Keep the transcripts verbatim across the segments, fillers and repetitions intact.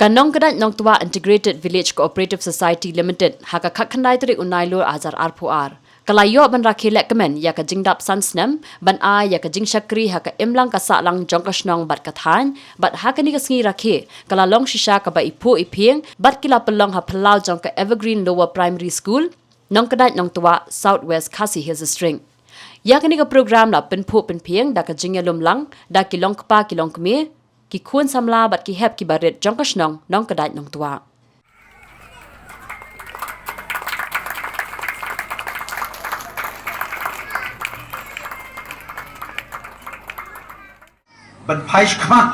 Ka Nongkdait Nongtwah Integrated Village Cooperative Society Limited, ha ka khatkhyndai tarik u Nailur arhajar arphew ar, ka la ïoh ban rakhe lehkmen ïa ka jingdap san snem ban ai ïa ka jingshakri ha ka imlang ka sahlang jong ka shnong bad ka thaiñ, bad ha kane ka sngi rakhe ka la long shisha kaba iphuh iphieng bad ki la pynlong ha phyllaw jong ka Evergreen Lower Primary School, Nongkdait Nongtwah, South West Khasi Hills District. Ïa kane ka program la pynphuh pynphieng da ka jingïalum lang da ki longkpa ki longkmie, ki khun samla bad ki hep kiba rit jong ka shnong Nongkdait Nongtwah. Ban phai shakhmat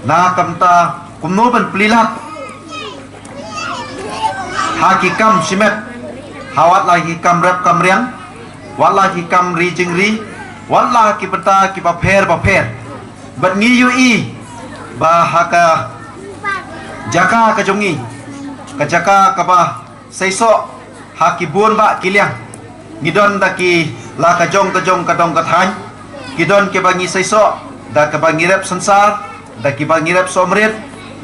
na ka bynta kumno ban plie lad ha ki kam shimet, ha wat la ki kam rep kam riang, wat la ki kam ri jingri, wat la ki bynta kiba pher ba pher. Bad ngi ïohi ba ha ka jaka ka jong ngi, ka jaka kaba seisoh ha ki bun bah ki liang, ngi don da ki la ka jong ka jong ka dong ka thaiñ, ki don kiba ngi seisoh da kiba ngi rep synsar, da kiba ngi rep sohmrit,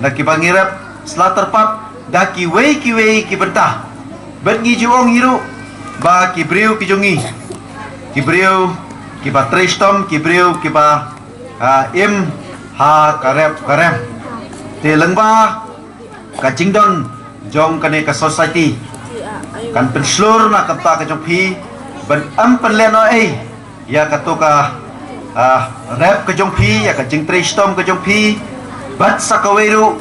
da kiba ngi rep sla tyrpad, da kiwei kiwei ki bynta. Bad ngi ju ong hi ruh ba ki briew ki jong ngi, ki briew kiba trei shitom, ki briew kiba, ah, im ha ka rep ka rem. Te lyngba ka jingdon jong kane ka society kan pynshlur na ka bynta ka jong phi ban ym pynlehnohei ïa kato ka, ah, rep ka jong phi, ïa ka jingtrei shitom ka jong phi. Bad sa kawei ruh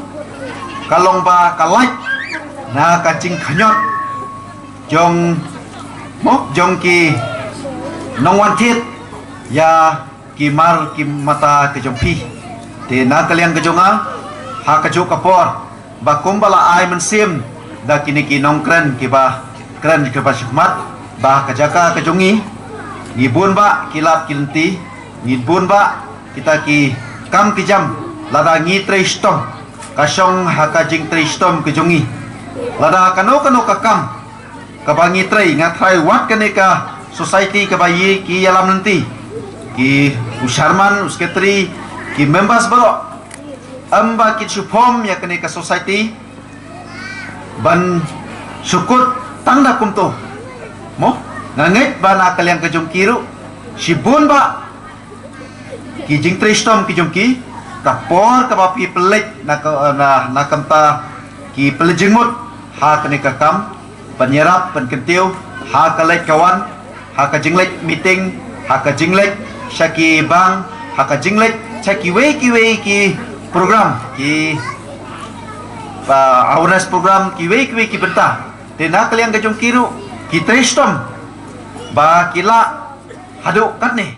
ka long ba ka lait na ka jingkhñiot jong, mo, jong ki nongwan thied ïa ki mar ki mata ka jong phi. Te na ka liang ka jong nga, ha kajuh ka por ba kumba la ai mynsiem da kine ki nongkren kiba kren kiba shakhmat, ba ka jaka ka jong ngi, ngi bun bah ki lad ki lynti, ngi bun bah kita ki kam ki jam, lada ngi trei shitom, ka shong ha ka jingtrei shitom ka jong ngi. Lada kano kano ka kam kaba ngi trei, nga tharai wat kane ka society kaba ïa ki ïalam lynti, ki u chairman, u secretary, ki members baroh, ym ba ki shu form ïa kane ka society ban shu kut tang da kumto. Mo, nga ngeit ba na ka liang ka jong ki ruh shibun bah ki jingtrei shitom ki jong ki, ka por kaba phi pynleit na ka, na, na ka bynta ki pynleit jingmut ha kane ka kam, pynïarap pynkyntiew ha ka leit ka wan, ha ka jingleit meeting, ha ka jingleit sha ki bank, ha ka jingleit sha kiwei kiwei ki program, ki, ah, awareness program, kiwei kiwei ki bynta. Te na ka liang ka jong ki ruh ki trei shitom ba ki lah haduh katne.